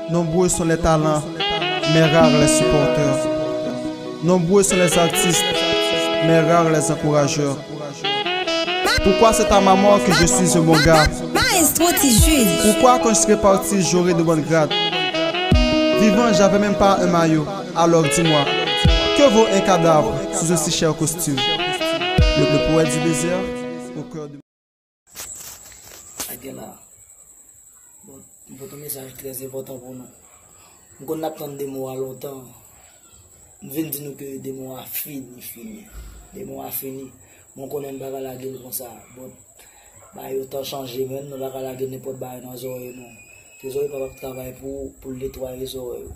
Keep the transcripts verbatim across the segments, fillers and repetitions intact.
Nombreux sont les talents, mais rares les supporters. Nombreux sont les artistes, mais rares les encourageurs. Pourquoi c'est à ma mort que je suis un bon gars? Maestro Ti Jude. Pourquoi quand je serai parti, j'aurai de bonnes grades? Vivant, j'avais même pas un maillot. Alors dis-moi, que vaut un cadavre sous un si cher costume? Le, le poète du désert, au cœur de Ak gen la. Bon, m pote yon mesaj trè enpòtan pou nou. M konn n ap tann de mo a lontan. M vin di nou ke de mo a fini, fini. De mo a fini. Bon, konnen m pa ka lage l konsa. Bon, bagay yo tan chanje, men nou pa ka lage nenpòt bagay nan zòrèy nou. Trezòri pa p ap travay pou ou, pou l netwaye zòrèy ou.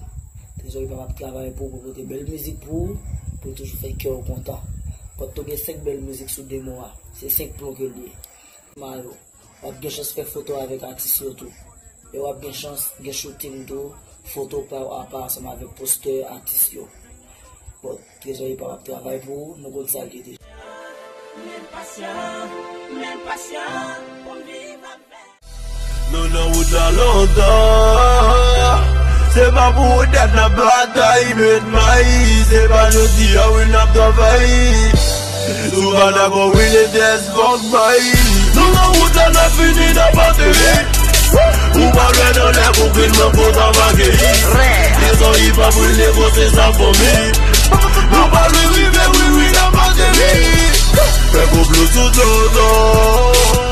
Trezòri pa p ap travay pou ou, pou pote bèl mizik pou ou, pou l toujou fè kè w kontan. Pòt tou gen senk bèl mizik sou de mo a. Se senk plon ke l ye. Malo. W ap gen chans fè foto avèk atis yo tou. E w ap gen chans gen shooting tou, foto pa w apa ansanm avèk postè atis yo. Bon, Trezòri pa p ap travay pou ou, nou konn sa l ye deja. Men pasyan, men pasyan, pou m viv avèk. Nou nan wout la lontan. Se pa pou ou dat n ap batay, met may. Se pa jodi a wi n ap travay. Sou Panama wi le tèz fòk bay. Nou nan wout la n ap fini n ap ateri. Ou pa lwen anlè pou grin nan kontan pa geyi. Dezòm i pa pou l negosye sa fanmi. Nou pa lwen rive wi wi n ap ateri. Fè konplo sou do nou.